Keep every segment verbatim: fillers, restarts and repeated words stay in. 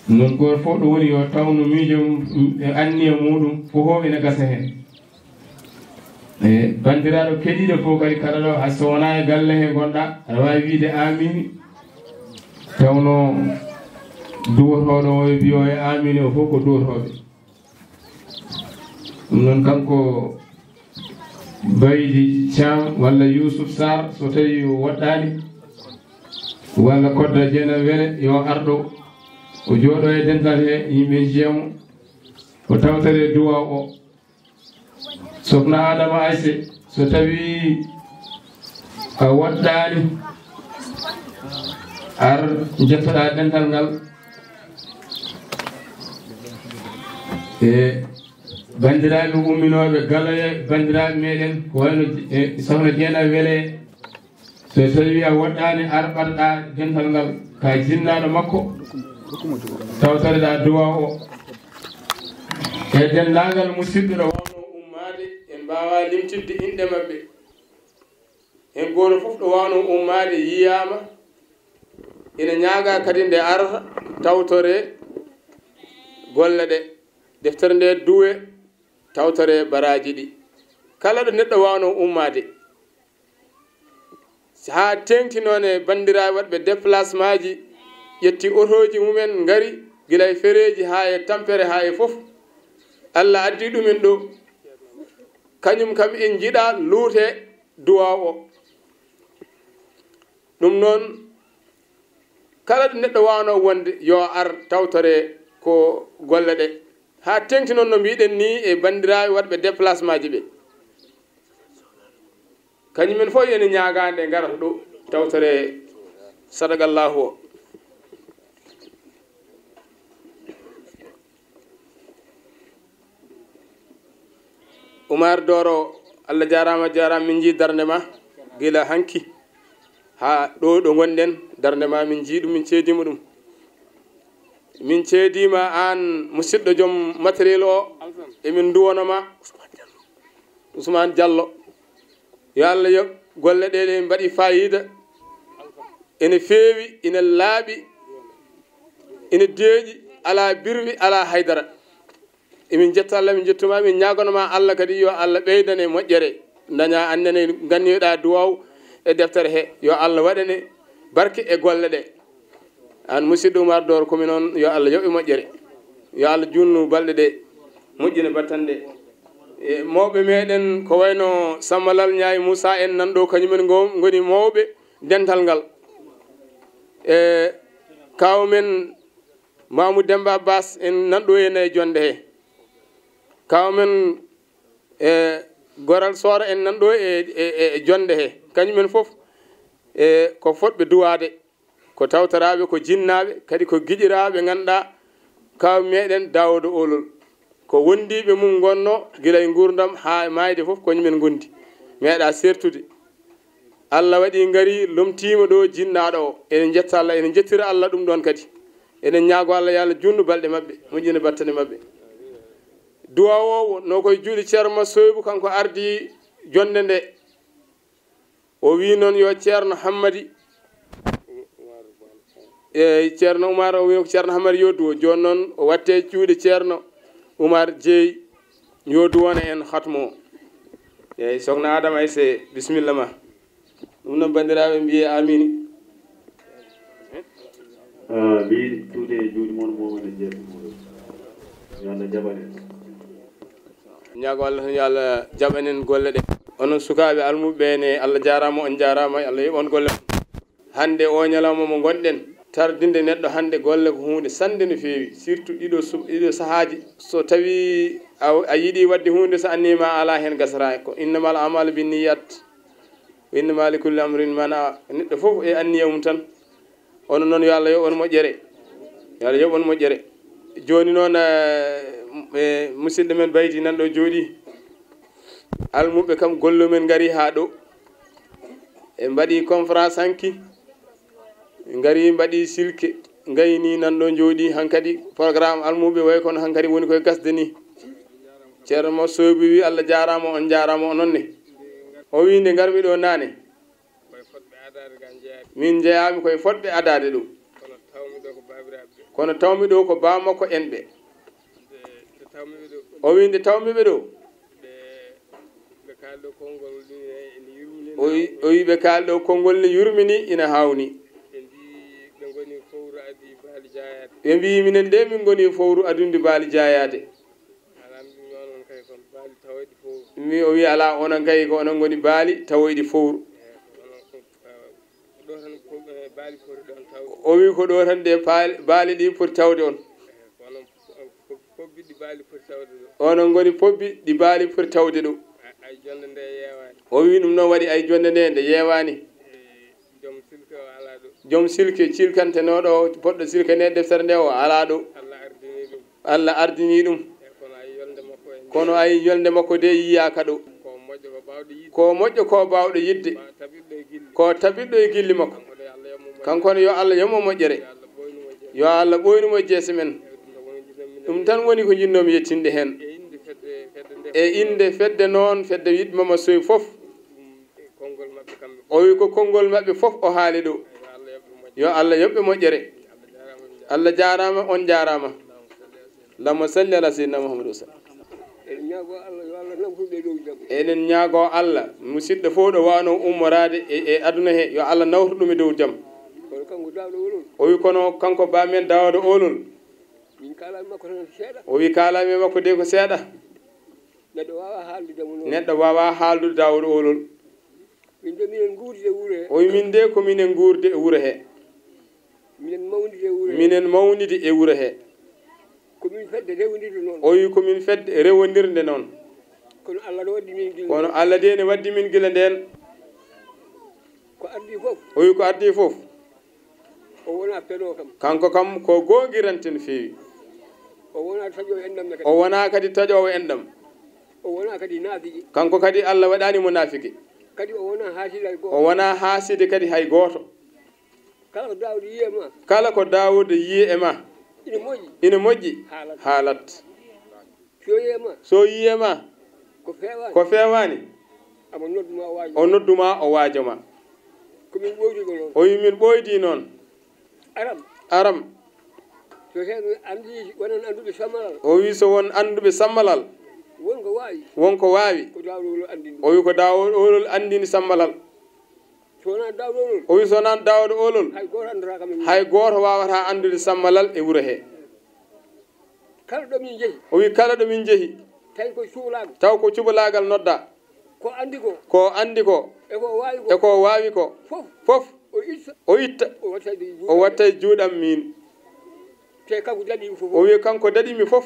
Non, gooto fof ɗo woni yo tawnu miijo mum e anniya muɗum, fof ene gasa heen. E banndiraaɗo keɗiiɗo fof kadi, kala ɗo, hay so wonaa e galle he ngonɗaa, aɗa waawi wiyde aamiin. Tawno duwotooɗo o e biyooɓe aamiin o fof ko duwotooɓe. Ɗum noon, kanko Baydi Caam walla Yuusuf Saar, so tawii o woɗɗaani, walla Kodda Jeena Wele, yo ar ɗo, o jooɗo e dental he, yimɓe njiya mo, o tawtore duwaaw o. Sokna Adama Ayse, so tawii a woɗɗaani, ar njettoɗaa dental ngal. E banndiraaɓe umminooɓe Galoya, banndiraaɓe meɗen, ko wayno, e, Sohna Jeena Wele, so tawii a woɗɗaani, ar ɓaɗɗaa dental ngal, ka jinnaaɗo makko, tawtoreɗaa duwaaw o. E denndaangal musidɓe ɗo waawno ummaade, en mbaawaa limtidde inɗe maɓɓe. Heen gooto fof ɗo waawno ummaade yiyaama, ina ñaagaa kadi nde arata tawtoree golle ɗe, deftere nde duwee, tawtoree baraaji ɗi. Kala ɗo neɗɗo waawno ummaade, haa teeŋti noon e banndiraaɓe waɗɓe déplacement ji, ƴetti otooji mumen, ngari gila e fereeji haa e tampere haa e fof. Allah addi ɗumen ɗo. Kañum kam en njiɗaa luute duwaaw o. Ɗum noon, kala ɗo neɗɗo waawno wonde, yo ar tawtore ko golle ɗe. Haa teeŋti noon, no mbiɗen ni, e banndiraaɓe waɗɓe déplacement ji ɓe. Kañum en fof ene ñaagaa nde ngarata ɗo tawtore sadakallahu o. Umar Doro, Allah jaaraama, jaaraama, min njii darnde ma gila hanki haa ɗo, ɗo ngonɗen, darnde ma min njii ɗum, min ceediima ɗum. Min ceediima aan musidɗo joom matériel o, emin nduwono ma, Ousmane Diallo. Yo Allah yoɓ golle ɗe, ɗe mbaɗi faayiida. Ene feewi, ene laaɓi, ene deeƴi, alaa birwi, alaa haydara. Emin njetta Allah, min njettuma, min ñaagono ma Allah kadi yo Allah ɓeydane moƴƴere. Daña annene ganniyoɗa duwaw e deftere he. Yo Allah waɗane barke e golle ɗe. Aan musidɗo Umar Doro, komi noon, yo Allah yoɓe moƴƴere. Yo Allah junnu balɗe ɗe, moƴƴina battane ɗe. E mawɓe meɗen ko wayno Sammalal Ñaay Moussa en nan ɗo, kañumen ngo-, ngoni mawɓe dental ngal. E kaaw men Mamoudou Demba Bass en nan ɗo e nayi jonde he. Kaaw men, e, Goral Soora en nan ɗo e, e, e, e jonde he. Kañumen fof, e, ko fotɓe duwaade, ko tawtoraaɓe, ko jinnaaɓe, kadi ko giƴiraaɓe, ngannduɗaa kaaw meɗen Daawuda Oolol. Ko wondiiɓe mum ngonno gila e nguurndam haa e maayde fof, ko min ngondi. Meeɗa sertude. Allah waɗi ngari, lomtiima ɗo jinnaaɗo o. Ene njetta Allah, ene njettira Allah ɗum ɗon kadi. Ene ñaago Allah, yo Allah junnu balɗe maɓɓe, moƴƴina battane maɓɓe. Duwaaw o no koye juuɗe Ceerno Soybu, kanko ardi jonde nde. O wi noon yo Ceerno Hammadi, e Ceerno Umar, o wi ko Ceerno Hammadi yo duwo. Jooni noon o watte juuɗe Ceerno Umar Jeey, yo duwona en hatmo o. Eeyi, Sokna Adama Ayse, bisimilla ma. Ɗum noon, banndiraaɓe, mbiyee aamiin. Ah, mbiɗo tuude e juuɗe mon, mo woni jeeso muɗum. Yo Allah jaɓan en. Ñaago Allah tan, yo Allah jaɓan en golle ɗe. Onon sukaaɓe almuɓe ɓe ne, Allah jaaraama, on jaaraama, Allah yoɓan golle mon. Hannde o ñalawma mo ngonɗen, tardinde neɗɗo hannde golle ko huunde sannde no feewi, surtout ɗiɗo su-, ɗiɗo sahaaji. So tawii a, a yiɗi waɗde huunde, so anniya ma alaa heen, gasata. Ko innamal a'maalu binniyat, wa innama likulli amrin ma nawa. Neɗɗo fof e anniya mum tan. Onon noon, yo Allah yoɓ on moƴƴere. Yo Allah yoɓ on moƴƴere. Jooni noon, eh, eh, musidɗo men Baydi nan ɗo jooɗii. Almuɓɓe kam, golle men ngari haa ɗo. Ɓe mbaɗi conférence hanki. Ɓe ngari, mbaɗi silke. Ngayni nan ɗo jooɗii hankadi. Programme almuɓe way kono hankadi woni koye gasde ni. Ceerno Mo Soybu wi, Allah jaaraama, on jaaraama, onon ne. O wi, nde ngarmi ɗo naane, min njeyaami koye fotɓe adaade ɗo. Kono tawmi ɗo ko baa makko en ɓe. Nde, nde tawmi ɓe ɗo. O wi nde tawmi ɓe ɗo. Ɓe, ɓe kaali ɗo konngol ni ene yurmini. O wi, o wi ɓe kaali ɗo konngol ne yurmini ina hawni. Ɓe mbi ɓe ngoni fowru adi baali jaayaade. Ɓe mbi minen de min ngoni fowru adundi baali jaayaade. Alaa, mbi noon on kay kon baali tawoyɗi fowru. Mi o wi alaa onon kay ko onon ngoni baali tawoyɗi fowru. Eeyi, ko onon ko, eh, ko ɗo tan ko, eh, baali poti ɗon tawde. O wi ko ɗo tan de paali, baali ɗi poti tawde on. Eeyi, ko onon, eh, ko pobbi ɗi baali poti tawde ɗo. Onon ngoni pobbi ɗi baali poti tawde ɗo. A-, ay jonde nde yeewaani. O wi ɗum noon waɗi ay jonde nde nde yeewaani. Eh, joom silke o alaa ɗo. Joom silke cilkantenooɗo o, poɗɗo silkanee deftere nde o alaa ɗo. Allah ardini ɗum. Allah ardini ɗum. E kono ay yolnde makko en. Kono ay yolnde makko de yiyaaka ɗo. Ko moƴƴo ko baawɗo yiɗde. Ko moƴƴo ko baawɗo yiɗde. Ba-, tabiɗɗo e gilli. Ko tabiɗɗo e gilli makko. Kanko de Allah yommo moƴƴere. Kanko ne yo Allah yommo moƴƴere. Yo Allah ɓooynu mo jeere. Yo Allah ɓooynu mo jeese men. Eeyi, ɗum tan woni ko njiɗnoo minen. Ɗum tan woni ko njiɗnoo mi yettinde heen. E innde fedde, fedde nde. E innde fedde noon, fedde yiɗɓe Mama Soy fof. Ɗum e konngol maɓɓe kamɓe. O wi ko konngol maɓɓe fof o haali ɗo. Yo Allah yoɓ ɓe moƴƴere. Yo Allah yoɓ ɓe moƴƴere. Allah jaaraama, on njaaraama. Allahumma salli ala sayyidina Muhammad wa sallam. Eɗen ñaagoo Allah, yo Allah nawtu ɓe dow jam. Eɗen ñaagoo Allah, musidɗo fof ɗo waawno ummoraade e, e aduna he, yo Allah nawtu ɗum e dow jam. Kono kanko Daawda Oolol. O wi kono kanko baa men Daawda Oolol. Min kaalaami makko tan seeɗa. O wi kaalaami e makko de ko seeɗa. Neɗɗo waawaa haaldude mo noon. Neɗɗo waawaa haaldude Daawda Oolol. Min de, minen nguurdi e wuro he. O wi min de ko minen nguurdi e wuro he. Minen mawnidi e wuro he. Minen mawnidi e wuro he. Ko min fedde rewondirde noon. O wi ko min fedde rewondirde noon. Kono Allah no waddi min gila. Kono Allah de ne waddi min gila ndeen. Ko addi fof. O wi ko addi fof. O wonaa peɗo kam. Kanko kam ko goongirante no feewi. O wonaa taƴoowo enɗam ne kadi. O wonaa kadi taƴoowo enɗam. O wonaa kadi naafiki. Kanko kadi Allah waɗaani mo naafiki. Kadi o wonaa haasidi hay gooto. O wonaa haasidi kadi hay gooto. Kala ko Daawuda yiyi e ma. Kala ko Daawuda yiyi e ma. Ina moƴƴi. Ina moƴƴi. Haalat. Haalat. So yiyi e ma. So yiyi e ma. Ko feewaani. Ko feewaani. Omo noddu ma o waajo. O noddu ma o waajo ma. Ko min ɓooydi ko noon. O wi min ɓooydi noon. Aram. Aram. So heen anndi, wonan annduɓe sammalal. O wi so won annduɓe sammalal. Won ko waawi. Won ko waawi. Ko Daawuda Oolol anndini ɗum. O wi ko Daawuda Oolol anndini sammalal. So wonaa Daawuda Oolol. O wi so wonaa Daawuda Oolol. Hay gooto anndataa kam e wuro. Hay gooto waawataa anndude sammalal e wuro he. Kala ɗo min njehi. O wi kala ɗo min njehi. Tawi ko cubalaagal. Taw ko cubalaagal nodda. Ko anndi ko. Ko anndi ko. E ko waawi ko. E ko waawi ko. Fof. Fof. O itta. O itta. O watta e juuɗe. O watta e juuɗam min. Te kanko daɗi mi fof. O wi kanko daɗi mi fof.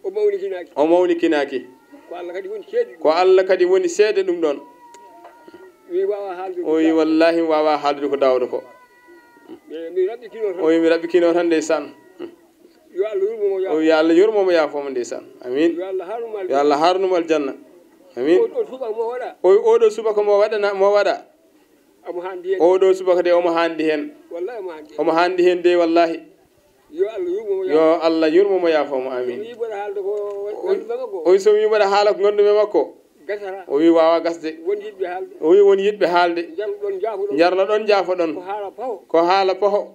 O mawnikinaaki. O mawnikinaaki. Ko Allah kadi woni seede ɗum. Ko Allah kadi woni seede ɗum ɗoon. Mi waawaa haaldude. O wi wallaahi mi waawaa haaldude ko Daawuda ko. Mi, mi raɓɓitinoo tan. O wi mi raɓɓitinoo tan ndeysaan. Yo Allah yurmo mo, yaafo. O wi yo Allah yurmo mo, yaafo mo ndeysaan. Amiin. Yo Allah haarnu mo aljanna. Yo Allah haarnu mo aljanna. Amiin. O ɗo subaka mo waɗa. O wi o ɗo subaka mo waɗana, mo waɗa. Omo haandi heen. O ɗo subaka de omo haandi heen. Wallaahi omo haandi heen. Omo haandi heen de wallaahi. Yo Allah yurmo mo, yo yaafo. Allah yurmo mo, yaafo mo. Amiin. So mi mbaɗa haalde ko nganndu-mi makko. O wi so mi mbaɗa haala ko nganndu-mi makko. Gasata. O wi waawaa gasde. Won yiɗɓe haalde. O wi won yiɗɓe haalde. Njarno ɗon, njaafo ɗon. Njarno ɗon, njaafo ɗon. Ko haala paho. Ko haala paho.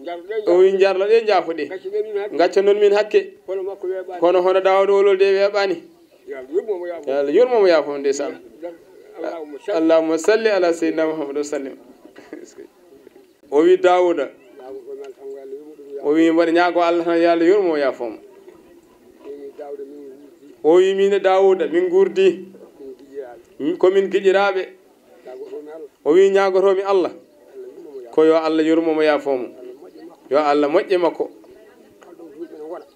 Njarno ɗen, o wi njaafo ɗen. Njarno ɗen, njaafo ɗen. Gacce non min hakke. Gacce non min hakke. Kono makko weeɓaani. Kono hono Daawuda Oolol de weeɓaani. Yo Allah yurmo mo, yaafo mo. Yo Allah yurmo mo, yaafo mo ndeysaan. Allahumma salli. Allahumma salli ala sayyidina Muhammad wa sallim. O wi Daawuda. O wi mbaɗa ñaago Allah tan yo Allah yurmo mo, yaafo mo. O wi min e Daawuda min nguurdi. Ko min giƴiraaɓe. O wi ñaagotoomi Allah. Ko yo Allah yurmo mo, yaafo mo. Yo Allah moƴƴe makko.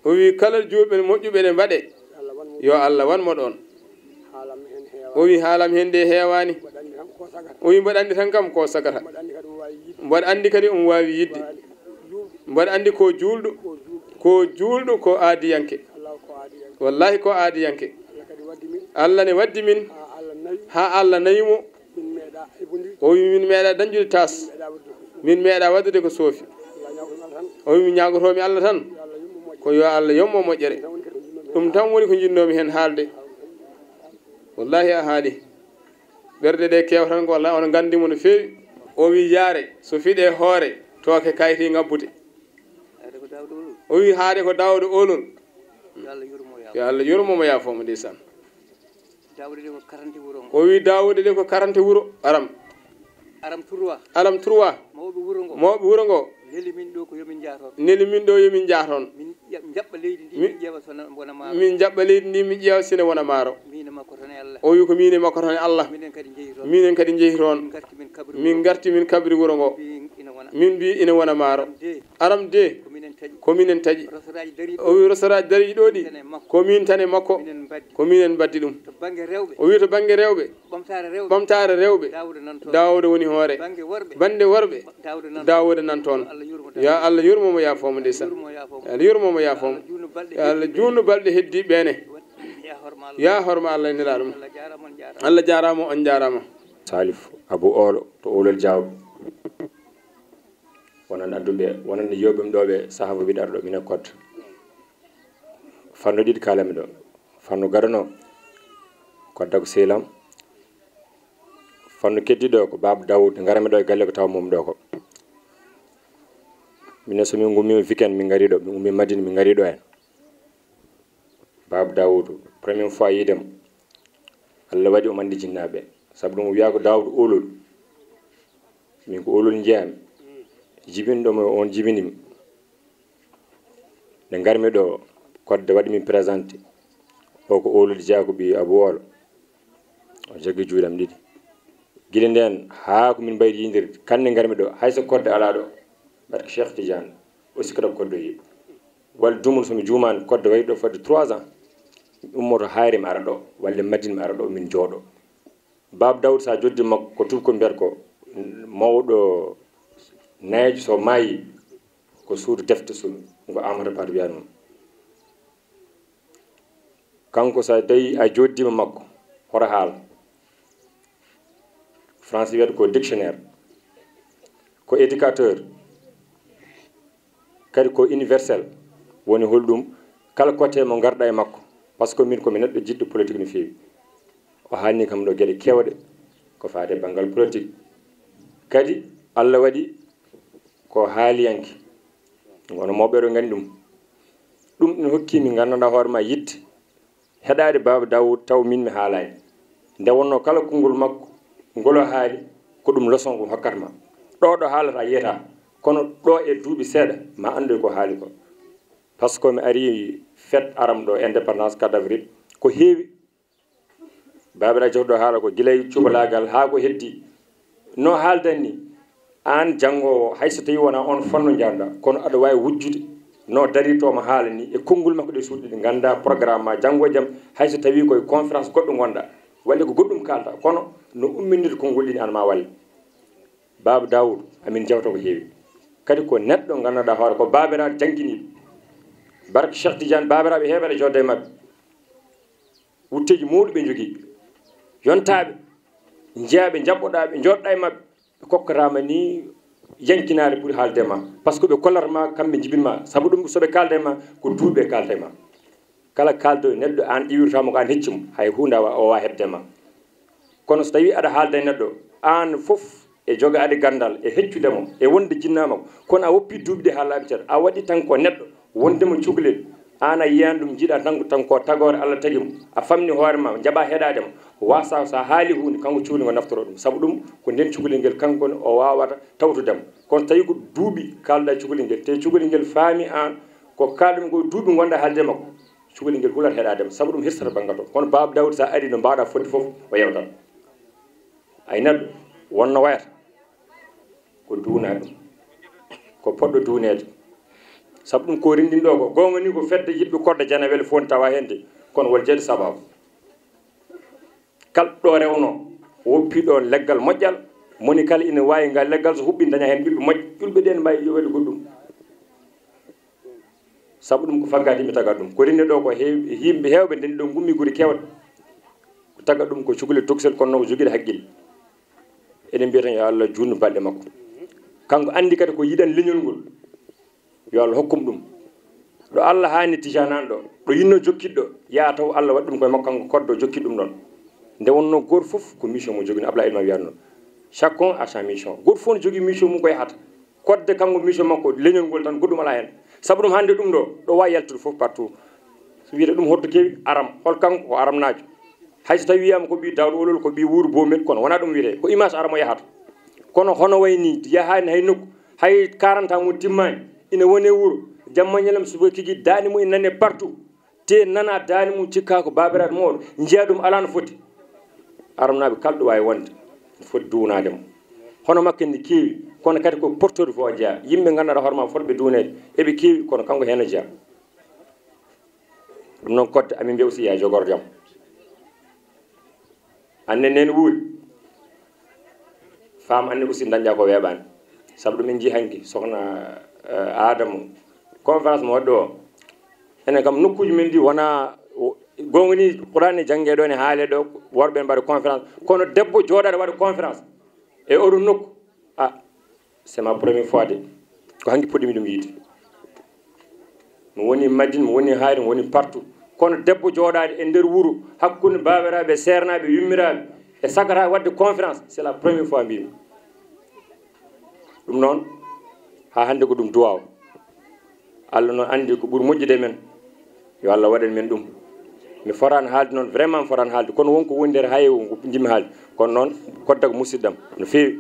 O wi kala juuɓe moƴƴuɓe ɗe mbaɗe. Yo Allah wan mo ɗoon. O wi haalam heen de heewaani. O wi mboɗo anndi tan kam ko sagata. Mboɗo anndi kadi omo waawi yiɗde. Mboɗo anndi ko juulɗo. Ko juulɗo, ko aadiyanke. Wallaahi ko aadiyanke. Allah ne waddi min. Haa Allah nawi mo. O wi min meeɗa dañjude taas. Min meeɗa waɗdude ko soofi. O wi mi ñaagotoomi Allah tan. Ko yo Allah yommo moƴƴere. Ɗum tan woni ko njiɗnoomi heen haalde. Wallaahi a haali. Ɓerɗe ɗe keewa tan ko wallaahi oɗon nganndi mo no feewi. O wi yaare so fiɗe hoore tooke kayti ngabbude. O wi haade ko Daawuda Oolol. Yo Allah yurmo yaafo. Yo Allah yurmo mo yaafo mo, ndeysaan. Daawuda de ko karante wuro ngo. O wi Daawuda de ko karante wuro, aram. Aram trois. Alam trois. Mawɓe wuro ngo. Mawɓe wuro ngo. Neli min ɗo ko yo min njah toon. Neli min ɗo yo min njah toon. Min ƴa-, jaɓɓa leydi ndi, min ƴeewa so na wona maaro. Min jaɓɓa leydi ndi, min ƴeewa sine wona maaro. Min e makko toon e Allah. O wi ko min e makko toon e Allah. Minen kadi njehi toon. Minen kadi njehi toon. Min ngarti min kabri wuro ngo. Min ngarti min kabri wuro ngo. Min mbi ina wona maaro. Aram de. Aram de. Ko minen taƴi. Ko minen taƴi. Rosoraaji dariiɗi. O wi rosoraaji dariiɗi ɗo ɗi. Minen e makko. Ko min tan e makko. Minen mbaddi. Ko minen mbaddi ɗum. To bannge rewɓe. O wi to bannge rewɓe. Ɓamtaare rewɓe. Ɓamtaare rewɓe. Daawuda nan toon. Daawuda woni hoore. Bannge worɓe. Bannde worɓe. Daawuda nan toon. Daawuda nan toon. Yo Allah yurmo Daawuda. Yo Allah yurmo mo yaafo mo, ndeysaan. Yurmo yaafo mo. Yo Allah yurmo mo yaafo mo. Allah juutnu balɗe heddiiɓe. Yo Allah juutnu balɗe heddiiɓe ɓe ne. Ya horma Allah. Ya horma Allah e Nelaaɗo mum. Allah jaaraama, on jaaraama. Allah jaaraama, on jaaraama. Salif Abou Olo to Oolol Diaw. Wonan adduɓe, wonan yewɓe ɗo ɓe sahaaba wiɗar ɗo, mine Kodda. Fannu ɗiɗi kaalami ɗo. Fannu gadano, Kodda ko sehil am. Fannu keddiɗo ko Baaba Daawuud, ngarami ɗo e galle ko tawa mum ɗo ko. Minen so min ngummiima weekend, min ngari ɗo, min ummi Madina, min ngari ɗo en. Baaba Daawuud, première fois yiide mo, Allah waɗi omo anndi jinnaaɓe. Sabu ɗum o wiyaa ko Daawuud Oolol. Min ko Oolol njeyami. Jibinɗo mo on jibini mi. Nde ngarmi ɗo, Kodda waɗi min présenté. O ko Oolol Diaw, ko ɓii Abou Olo. O jaggi juuɗe am ɗiɗi. Gila ndeen, haa ko min mbayri yiyondirde, kanne ngarmi ɗo, hay so Kodda alaa ɗo, barke Cheikh Tidiane, o sikkata ko Kodda o yiɗi. Walla dumunna, so mi juumaani, Kodda wayi ɗo fodde trois ans, mi ummoto Haayre, mi ara ɗo, walla Madina, mi ara ɗo, min njooɗo. Baaba Daawuud, so a joddi makko, ko tuubakooɓe mbiyata ko mawɗo nayeejo, so maayi, ko suudu defte suudu, ko Amadou Pato wiyata ɗum. Kanko, so tawi a joddiima makko, hoto haal. Français wiyata ko dictionnaire, ko éducateur, kadi ko universel. Woni holɗum? Kala kote mo ngarɗa e makko, parce que min ko mi neɗɗo jiɗɗo politique no feewi. O haalni kam ɗo geɗe keewɗe ko faati e banngal politique. Kadi Allah waɗi ko haaliyanke, wano mawɓe ɗo nganndi ɗum. Ɗum ina hokki mi nganndanɗaa hoore ma yiɗde heɗaade Baaba Daawuud taw min mi haalaani. Nde wonnoo kala konngol makko ngol o haali, ko ɗum leçon ko hokkata ma. Ɗo ɗo haalata yiyata, kono ɗo e duuɓi seeɗa ma anndoy ko haali ko. Parce que mi ari fête aram ɗo, indépendance quatre avril, ko heewi. Baabiraaɓe jawɗo haala ko gila e cubalaagal haa ko heddi. No haaldan ni, aan janngoowo, hay so tawii wonaa oon fannu njaarɗaa, kono aɗa waawi wujjude no darirtoo mo haala ni e konngol makko ɗe suuɗi ɗi nganndaa programme ma janngo e jam, hay so tawii ko e conférence goɗɗo ngonɗaa, walla ko goɗɗum kaalɗaa, kono no umminirta konngol ɗi ni aan ma walle. Baaba Daawuud, amin jawta ko heewi. Kadi ko neɗɗo nganndanɗaa hoore, ko baabiraaɓe janginiiɓe. Barke Cheikh Tidiane, baabiraaɓe heewɓe aɗa jodda e maɓɓe. Wutteeji mawɗi ɓe njogii. Yontaaɓe, njeyaaɓe, njaɓɓoɗaa ɓe, njooɗɗaa e maɓɓe. Ɓe kokkataa ma ni yankinaare ɓuri haalde ma. Parce que ɓe kollata ma, kamɓe njibin ma. Sabu ɗum, so ɓe kaalda e ma, ko duuɓi ɓe kaalda e ma. Kala kaaldo e neɗɗo, aan ƴiwirtaa mo ko aan hecci mo, hay huunde a wa-, o waawaa heɓde ma. Kono so tawii aɗa haalda e neɗɗo, aan fof e jogaade ganndal, e heccude mo, e wonde jinnaa makko, kono a woppii duuɓi ɗi haa laaɓi cer, a waɗi tan ko neɗɗo, wonde mo cukalel, aan a yiyaani ɗum, njiɗaa tan ko, tan ko tagoore Allah tagi mo, a famni hoore ma, njaɓaa heɗaade mo, waasa so a haali huunde, kanko cukalel ngel naftoroo ɗum, sabu ɗum ko ndeen cukalel ngel kanko ne o waawata tawtude mo. Kono so tawii ko duuɓi kaalɗaa cukalel ngel, te cukalel ngel faami aan, ko kaalɗum ko duuɓi ngonɗaa haalde e makko, cukalel ngel hulat heɗaade ma, sabu ɗum hirsata banngal to. Kono Baaba Daawuud, so a arii no mbaawɗaa fodde fof, o yewtan. Ay neɗɗo, wonno wayata, ko duunaa ɗum, ko poɗɗo duuneede. Sabu ɗum ko rinndin ɗo ko, goonga ni ko fedde yiɗɓe kodda janawel fof ne tawa heen de, kono wol jeeɗe sababu. Kala ɗo rewno, woppi ɗo leggal moƴƴal, moni kala ina waawi ngal leggal, so huɓɓi daña heen ƴulɓe moƴƴe, ƴulɓe ɗeen mbawi waɗi goɗɗum. Sabu ɗum ko faggaade yimɓe tagata ɗum. Ko rinni ɗo ko heew-, yimɓe heewɓe ndenni ɗo ngummi guri keewɗe. Ko taga ɗum ko cukalel tokosel kono noon ko jogiiɗo haqqille. Eɗen mbiya tan yo Allah juutnu balɗe makko. Kanko anndi kadi ko yiɗan leñol ngol. Yo Allah hokkum ɗum. Ɗo Allah haani Tijaan an ɗo, ɗo yinno jokkitɗo, yaa taw Allah waɗi ɗum koye makko kanko koddo jokki ɗum ɗon. Nde wonno gooto fof ko mission mo jogino, Ablaye Elma wiyatno. Chacun a sa mission. Gooto fof ne jogii mission mum ko yahata. Kodde kanko mission makko, leñol ngol tan, goɗɗum alaa heen. Sabu ɗum hannde ɗum ɗo, ɗo waawi yaltude fof partout. So wiyete ɗum holto kewi, Aram. Hol kanko? Ko Aramnaajo. Hay so tawi wiyama ko ɓii Dawɗo Olol, ko ɓii Wuuru Boomel, kono wona ɗum wiyete. Ko image Aram o yahata. Kono hono way ni, yahaani hay nokku, hay quarante ans mum timmaani, ina woni e wuro. Jamma ñalawma suba kiki daande mum ina nane partout. Te nana daande mum cikka ko baabiraaɗo mawɗo, njiya ɗum alaa no foti. Aramnaaɓe kala ɗo waawi wonde, no foti duwanaade mo. Hono makko ne keewi, kono kadi ko porteur fof o jeyaa. Yimɓe ngannduɗaa hoore ma fotɓe duwaneede, eɓe keewi, kono kanko heen o jeyaa. Ɗum noon kodde amin mbiya aussi ya jogor jam. Anne neen wuuri. Faam anne aussi dañƴa ko weeɓaani. Sabu ɗum en njii hanki sohna, eh, Adama conférence mo waɗɗo o. Enen kam nokkuuji men ɗi wona, o, goonga ni Qur'an ne jannge ɗo ne haale ɗo, worɓe en mbaɗa conférence. Kono debbo jooɗaade waɗa conférence e oɗo nokku. Ah, c'est ma première fois de. Ko hanki puɗɗimi ɗum yiide. Mi woni Madina, mi woni Hayre, mi woni partout. Kono debbo jooɗaade e nder wuro, hakkunde baabiraaɓe, seernaaɓe, yummiraaɓe, e sakata waɗde conférence, c'est la première fois mbimi. Ɗum noon, haa hannde ko ɗum duwaaw. Allah noon anndi ko ɓuri moƴƴude e men. Yo Allah waɗan men ɗum. Mi fotaani haalde noon, vraiment mi fotaani haalde. Kono won ko woni nder haye, won ko njiɗmi haalde. Kono noon, kodda ko musidɗam no feewi.